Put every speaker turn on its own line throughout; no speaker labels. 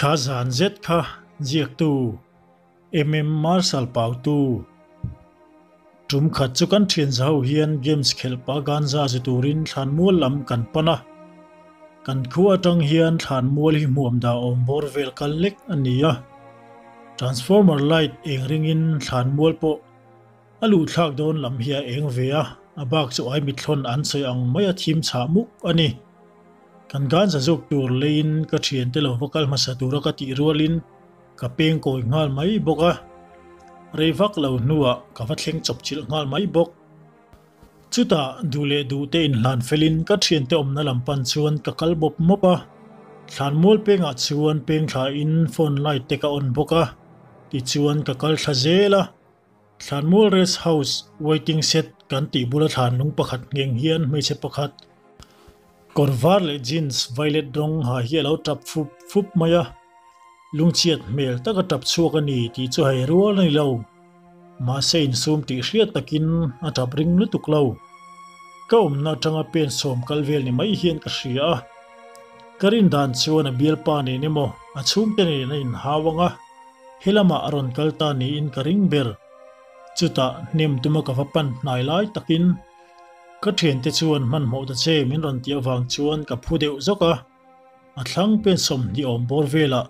Kha zan zet kha ziaktu MM Marshal Pautu tum khat chu kan thian za ho hian games khelh pah ganja zu turin thlanmual lam kan pan a. Kan khua atang hian thlanmual hi hmuam dah awm bawr vel kal lek a ni a. Transformer light eng ringin thlanmual pawh A luhthlak dawn lam hi a eng ve a, a bak chu ai mithlawn an sawi ang mai a thim chhah muk a ni. Kan ganja zawk tur leiin ka thiante lo va kal hmasa tura ka tih rualin ka peng kawi nghal mai bawk a, rei vak lo hnuah ka va thleng chawp chilh nghal mai bawk. Chutah duh leh duh te inhlan felin ka thiante awmna lam pan chuan ka kal bawp mawp a, thlanmual pengah chuan peng thlain phone light te ka on bawk a, tichuan ka kal thla zel a. Thlanmual Rest House waiting shed kan tih bula thlanlung pakhat ngheng hian hmeichhe pakhat kawr var leh jeans violet rawng ha hi a lo tap fup fup mai a, lungchhiat hmel taka tap chhuak a ni tih chu hei rual a ni lo. Mahse insum tih hriat takin a tap ring lutuk lo. Ka awmna atanga pen sawm kal vel ni mai hian ka hria a, ka rin dan chuan a bialpa nen emaw a chhungte nen a inhau ang a. He lamah a rawn kal ta niin ka ring ber. Chutah hnem tuma ka va pan hnai lai takin ka thiante chuan hmanhmawh ta che min rawn tih avang chuan ka phu deuh zawk a. A thlang pen 20 awm bawr velah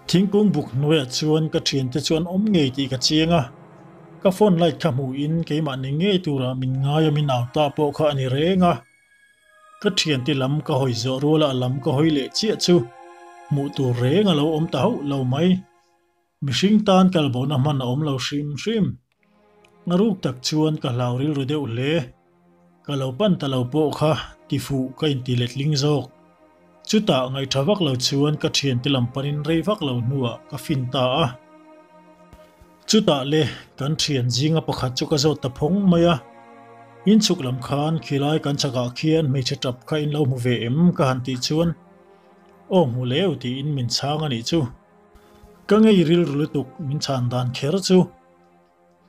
thingkung buk hnuaiah chuan ka thiante chu an awm ngei tih ka chiang a. Ka phone light kha hmuhin keimah ni ngei turah min ngai a min au ta pawh kha a ni reng a. Ka thiante lam ka hawi zawh ruala a lam ka hawi leh chiah chu hmuh tur reng a lo awm ta hauh lo mai. Mihring tan kalbohna hman a awm lo hrim hrim. A ruk tak chuan ka hlau rilru deuh hle. Ka lo pan ta lo pawh kha tifuh ka inti letling zawk. Chutah ngaihṭha vak lo chuan ka thiante lam panin rei vak lo hnuah ka fin ta a. Chutah le kan thian zinga pakhat chu ka zawt ta phawng mai a, inchhuk lam khan khilai kan chhakah khian hmeichhe tap kha in lo hmu ve em ka han tih chuan aw hmu leu tiin min chhang a nih chu. Ka ngei rilru lutuk min chhan dan kher chu.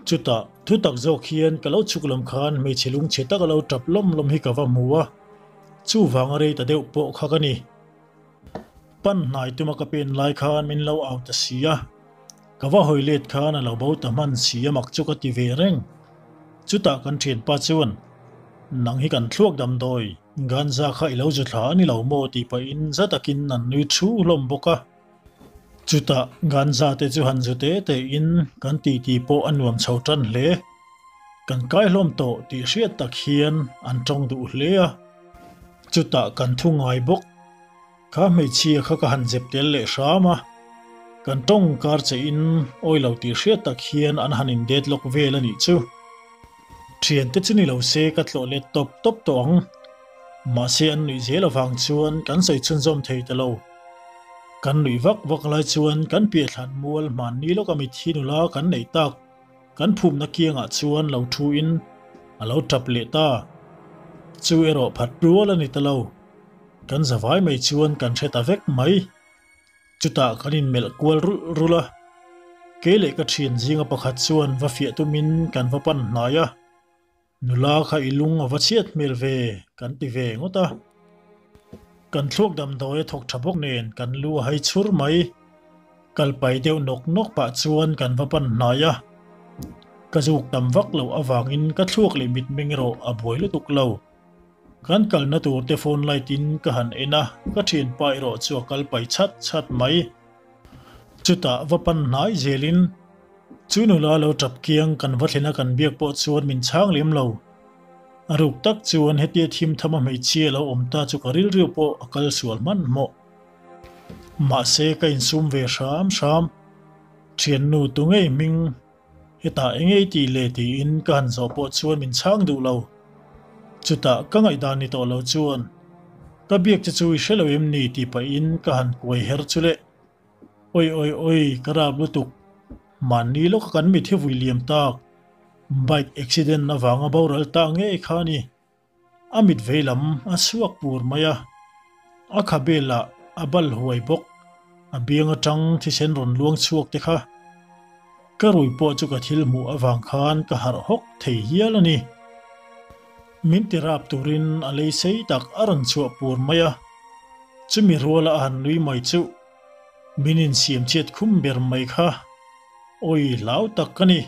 Chutah thu tak zawk hian ka lo chhuk lam khan hmeichhe lungchhe taka lo tap lawm lawm hi ka va hmu a, chuvang a rei ta deuh pawh kha ka ni. Pan hnai tuma ka pen lai khan min lo au ta si a, ka va hawi let khan a lo bo ta hman si a mak chu ka ti ve reng. Chutah kan thianpa chuan, Nang hi kan thluak damdawi, ganja kha i lo zu thla a ni lo maw tih pahin za takin an nui thu hlawm bawk a. Chutah ganja te chu han zu te te in kan titi pawh a nuam chho tan hle. Kan kai hlawm tawh tih hriat tak hian an tawng duh hle a. Chutah kan thu ngai bawk. Kha hmeichhia kha ka han zep tel leh hram a. Kan tawng kar che in awi lo tih hriat tak hian an han in det lawk vel a nih chu. Thiante chu ni lo se ka tlawh let tawp tawp tawh ang. Mahse an nuih zel avang chuan kan sawi chhunzawm thei ta lo. Kan nuih vak vak lai chuan kan piahthlan mual hmanni lawka mitthi nula kan neih tak. Kan phumna kiangah chuan lo thu in a lo tap leh ta. Chu erawh phat rual a ni ta lo. Kan zavai mai chuan kan hre ta vek mai. Chutah kan inmelh kual rulh rulh a. Kei leh ka thian zinga pakhat chuan va fiah tumin kan va pan hnai a. Nula kha i lung a va chhiat hmel ve, kan ti ve ngawt a. Kan thluak damdawi a thawk tha bawk nen kan lu a hai chhur mai. Kal pai deuh nawk nawk pah chuan kan va pan hnai a. Ka zuk tam vak loh avangin ka thluak leh mitmeng erawh a buai lutuk lo. Kan kalna tur te phone light in ka han en a, ka thianpa erawh chu a kal pai chhat chhat mai. Chutah va pan hnai zelin Chu nula lo tap kiang kan va thlena kan biak pawh chuan min chhang lem lo. A ruk tak chuan hetia thim thama hmeichhia lo awm ta chu ka rilru pawh a kal sual hmanhmawh. Mahse ka insum ve hram hram. Thiannu tu ngei hming hetah eng ei tih le tiin ka han zawh pawh chuan min chhang duh lo. Chutah ka ngaihdan ni tawh lo chuan ka biak che chu i hre lo em ni tih pahin ka han kuai her chu le. Oi oi oi ka rap lutuk. Mahni lawka kan mitthi vui liam tak. Bike accident avanga boral ta ngei kha a ni. A mit vei lam a chhuak pur mai a. A khabe lah a bal huai bawk. A biang atang thisen rawn luang chhuak te kha. Ka rui pawh chu ka thil hmuh avang khan ka harh hawk thei hial a ni. Min ti rap turin a lei sei tak a rawn chhuah pur mai a. Chumi ruala a han nui mai chuh. Min insiam chhiat khum ber mai kha. Awi hlau tak ka ni.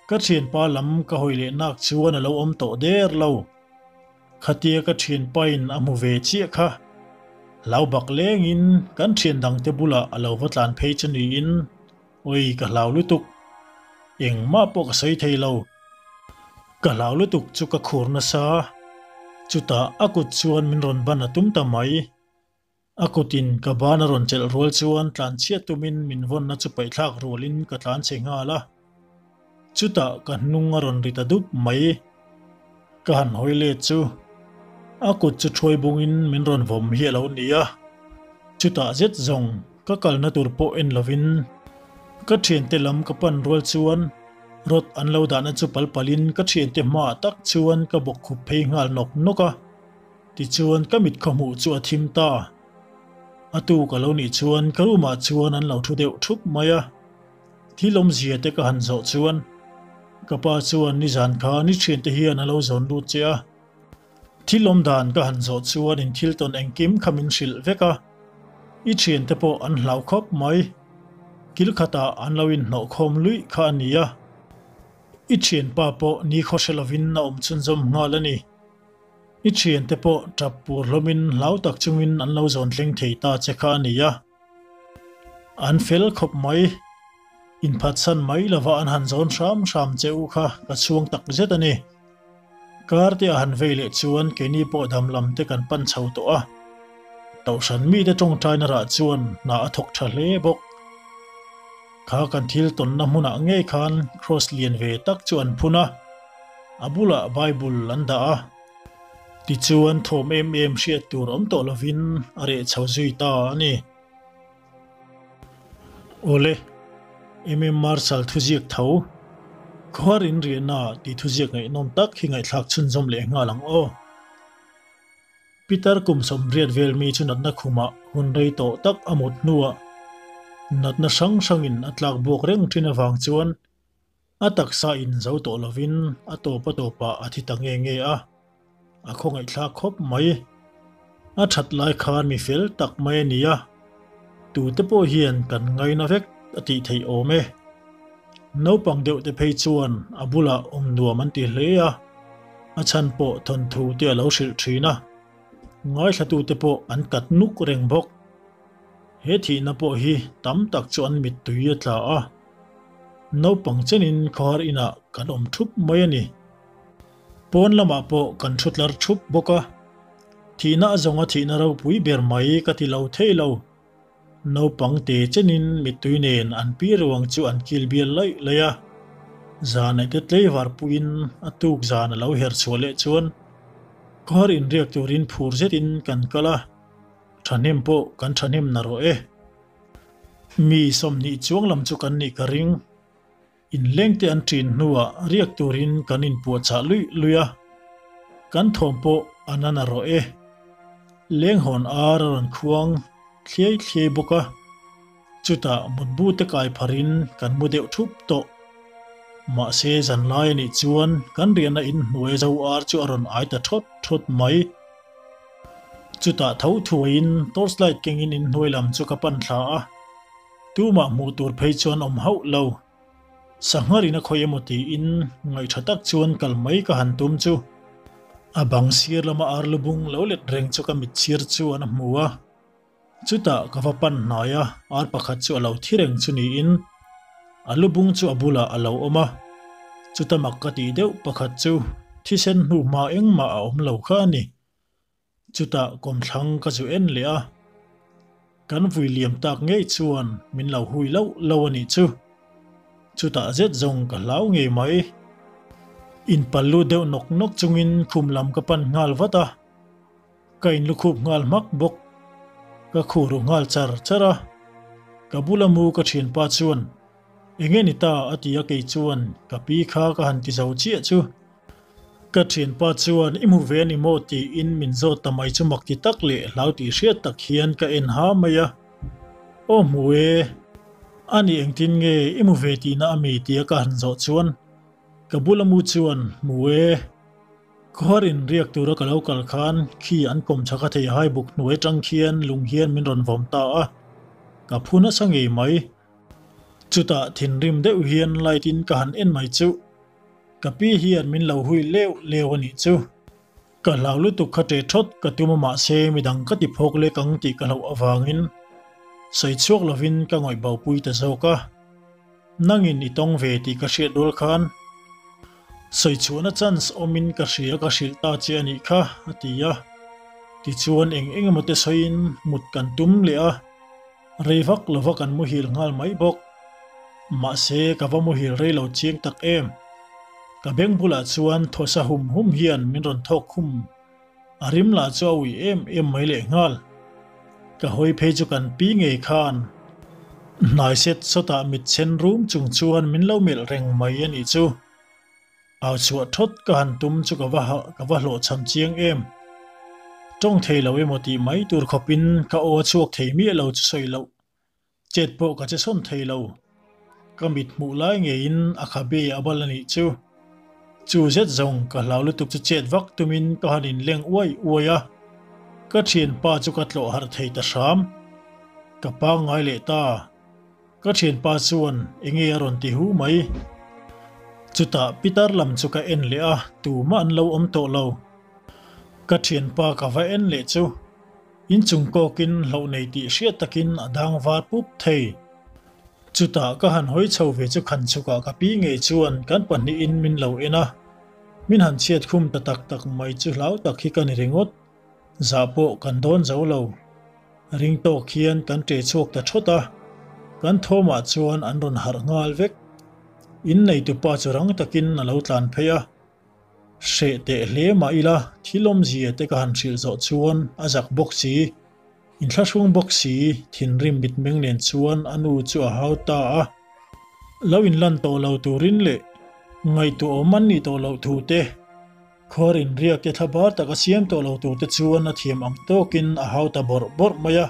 Ka thianpa lam ka hawi leh nak chuan a lo awm tawh der lo. Khatia ka thianpain a hmu ve chiah kha. Hlau bak lengin kan thian dangte bulah a lo va tlan phei chu niin awi ka hlau lutuk. Engmah pawh ka sawi thei lo. Ka hlau lutuk chu ka khur nasa. Chutah a kut chuan min rawn ban a tum ta mai. A kutin ka ban a rawn chelh rual chuan tlanchhiat tumin min vawnna chu paihthlak rualin ka tlanchhe nghal a. Chutah ka hnung a rawn ri ta dup mai. Ka han hawi let chu a kut chu thuai bungin min rawn vawm hi a lo ni a. Chutah zet zawng ka kalna tur pawh en lovin ka thiante lam ka pan rual chuan rod an lo dahna chu pal palin ka thiante hmaah tak chuan ka bawk khup phei nghal nawk nawk a. Tichuan ka mit khawhmuh chu a thim ta. A tuk a lo nih chuan ka room ah chuan an lo thu deuh thup mai a. Thil awmzia te ka han zawh chuan ka pa chuan nizan kha ni thian te hian a lo zawn lut che a. Thil awm dan ka han zawh chuan in thil tawn engkim kha min hrilh vek a. I thian te pawh an hlau khawp mai. Kil khatah an lo inhnawh khawm luih kha a ni a. I thianpa pawh ni khaw hre lovin a awm chhunzawm nghal a ni. I thiante pawh tap pur hlawmin hlau tak chungin an lo zawn thleng thei ta che kha a ni a. An fel khawp mai. Inphatsan mai lova an han zawn hram hram che u kha ka chhuang tak zet a ni. Kar te a han vei leh chuan keini pawh dam lam te kan pan chho tawh a. Tohhran mite tawngtaina rah chuan hna a thawk tha hle bawk. Kha kan thil tawnna hmunah ngei khan Kraws lian ve tak chu an phun a, a bulah Bible an dah a. Tichuan thawm em em hriat tur awm tawh lovin a reh chho zui ta a ni. Awle, MM Marshall thuziak tho, Khuar in riahna tih thuziak ngaihnawm tak hi ngaihthlak chhunzawm leh nghal ang aw. Pitar kum 80 vel mi chu natna khumah hun rei tawh tak a mut hnuah natna hrang hrangin a tlak buak reng thin avang chuan a taksa in zo tawh lovin a tawp a tawpah a thi ta nge nge a, a khawngaihthlak khawp mai. A that lai khan mi fel tak mai a ni a, tute pawh hian kan ngaina vek a tih theih awm e. Naupang deuh te phei chuan a bulah awm nuam an ti hle a, a chhan pawh thawnthu te a lo hrilh thin a, ngaithlatute pawh an kat nuk reng bawk. He thihna pawh hi tam tak chu an mittui a tla a, naupang chenin khawhar inah kan awm thup mai a ni. Pawn lamah pawh kan thu tlar thup bawk a, thihna a zawnga thihna ropui ber mai ka ti lo thei lo. Naupang te chenin mittui nen an pi ruang chu an kil bial laih laih a, zan te tleivar puiin a tuk zan a lo her chhuah leh chuan khawhar inriak turin phur zetin kan kal a, thahnem pawh kan thahnem na rawh e. Mi 20 chuang lam chu kan nih ka ring. Inleng te an ṭin hnuah riak turin kan inpuahchah luih luih a, kan thawm pawh a na na rawh e. Lenghawn ar a rawn khuang thliai thliai bawk a, chutah mutbu te kai pharin kan mu deuh thup tawh. Mahse zanlai a nih chuan kan riahna inhnuai zo ar chu a rawn ai ta thawt thawt mai. Chutah tho thuaiin torchlight kengin inhnuai lam chu ka pan thla a. Tumah hmuh tur phei chuan awm hauh lo. Sangharin a khawi emaw tiin ngaihṭha tak chuan kal mai ka han tum chu a bang sir lama ar lubung lo let reng chu ka mit chhir chuan a hmu a. Chutah ka va pan hnai a, ar pakhat chu a lo thi reng chu niin a lubung chu a bulah a lo awm a. Chuta mak ka tih deuh pakhat chu thisen hnuhma engmah a awm lo kha a ni. Chutah kawmthlang ka zu en leh a, kan vui liam tak ngei chuan min lo hui loh lo a nih chu. Chutah zet zawng ka hlau ngei mai. Inpal lut deuh nawk nawk chungin khum lam ka pan nghal vat a, ka inlukhup nghal hmak bawk. Ka khuh ru nghal char char a, ka bula mu ka thianpa chuan eng nge ni ta a ti a kei chuan ka pi kha ka han ti zo chiah chu. Ka thianpa chuan i hmu ve a ni maw tiin min zawt ta mai chu mak ti tak leh hlau tih hriat tak hian ka en ha mai a. Aw hmu e, a ni engtin nge i hmu ve tihna a mi tia ka han zawh chuan ka bula mu chuan hmu e. Khawhar in riak tura ka lo kal khan khi an kawm chak a thei hai buk hnuai atang khian lung hian min rawn vawm ta a. Ka phu nasa ngei mai. Chutah thinrim deuh hian light in ka han en mai chuh. Ka pi hian min lo hui leuh leuh a nih chu. Ka hlau lutuk kha ṭe ṭhawt ka tum a mahse midang ka ti phawk lek ang tih ka hlauh avangin sawi chhuak lovin ka ngawih bo pui ta zawk a. Nangin i tawng ve tih ka hriat rual khan sawi chhuahna chance awmin ka hria ka hrilh ta che a nih kha a ti a. Tichuan eng eng emaw te sawiin mut kan tum leh a. Rei vak lova kan muhil nghal mai bawk. Mahse ka va muhil rei lo chiang tak em. Ka beng bulah chuan thawsa hum hum hian min rawn thawk khum. A rim lah chu a ui em em mai leh nghal. Ka hawi phei chu kan pi ngei khan hnai set sawtah mit sen rum chung chuan min lo melh reng mai a nih chu. Au chhuah thawt ka han tum chu ka va ka va hlawhchham chiang em. Tawng thei lo emaw tih mai tur khawpin ka aw a chhuak thei miah lo chu sawi loh. Chet pawh ka che sawn thei lo. Ka mit hmuh lai ngeiin a khabe a bal a nih chu. Chu zet zawng ka hlau lutuk chu chet vak tumin ka han inleng uai uai a. Ka thianpa chu ka tlawh harh thei ta hram. Ka pangngai leh ta. Ka thianpa chuan enge a rawn ti hu mai. Chutah pitar lam chu ka en leh a, tumah an lo awm tawh lo. Ka thianpa ka va en leh chu inchung kawkin hlauh nei tih hriat takin a dang var pup thei. Chutah ka han hawi chho ve chu khan chhukah ka pi ngei chuan kan pahnihin min lo en a, min han chhiat khum ta tak tak mai chu hlau tak hi ka ni ringawt. Zah pawh kan dawn zo lo. Ring tawk hian kan ṭe chhuak ta ṭhawt a, kan thawmah chuan an rawn harh nghal vek. In neitupa chu rang takin a lo tlan phei a, hreh teh hle mah ila thil awmzia te ka han hrilh zawh chuan a zak bawk si. Inthlahrung bawk si, thinrim mitmeng nen chuan a nu chu a hau ta a. Lo inlan tawh lo turin leh ngaihtuahawm an nih tawh loh thu te, Khuar inriak te thlabar tak a siam tawh lo tur te chuan a thiam ang tawkin a hau ta bawrh bawrh mai a,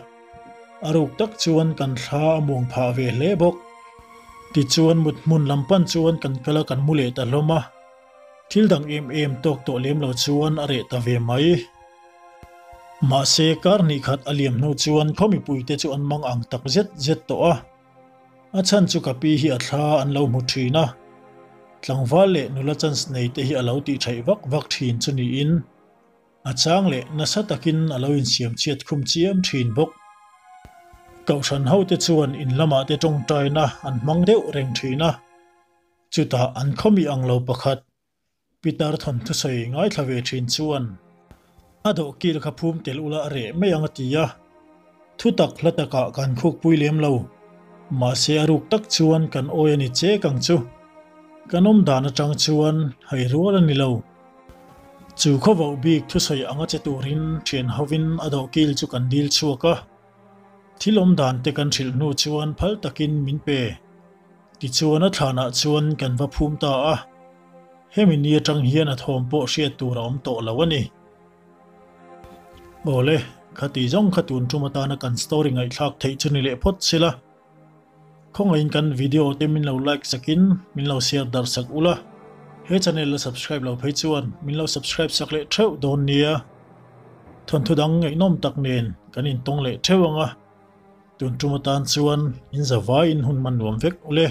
a ruk tak chuan kan thla a muang phah ve hle bawk. Tichuan mut hmun lam pan chuan kan kal a kan mu leh ta hlawm a, thil dang em em tawk tawh lem lo chuan a reh ta ve mai. Mahse kar hnih khat a liam hnu chuan khaw mipui te chu an mang ang tak zet zet tawh a. A chhan chu ka pi hi a thla an lo hmu thin a, tlangval leh nula chance nei te hi a lo tih theih vak vak thin chu niin a chang leh nasa takin a lo insiam chhiat khum chiam thin bawk. Kohhran hote chuan in lamah te tawngtaina an hmang deuh reng thin a, chutah an khawmi ang lo pakhat Pitar thawnthusawi ngaithla ve thin chuan a dawhkil kha phum tel ula a reh mai ang a ti a, thutak hla takah kan khukpui lem lo. Mahse a ruk tak chuan kan awi a ni chek ang chu. Kan awm dan atang chuan hai rual a ni lo. Chu khawvauh bik thusawi anga che turin thian hovin a dawhkil chu kan dil chhuak a, thil awm dan te kan hrilh hnu chuan phal takin min pe. Tichuan a thlanah chuan kan va phum ta a, hemi ni atang hian a thawm pawh hriat tur a awm tawh lo a ni. Awle, khati zawng kha tun tum atana kan story ngaihthlak theih chu ni leh phawt sila. Khawngaihin kan video te min lo like sakin min lo share darh sak ula, he channel la subscribe lo phei chuan min lo subscribe sak leh theuh dawn nia. Thawnthu dang ngaihnawm tak nen kan intawng leh theuh ang a. Tun tum atan chuan in zavaiin hun hman nuam vek ule.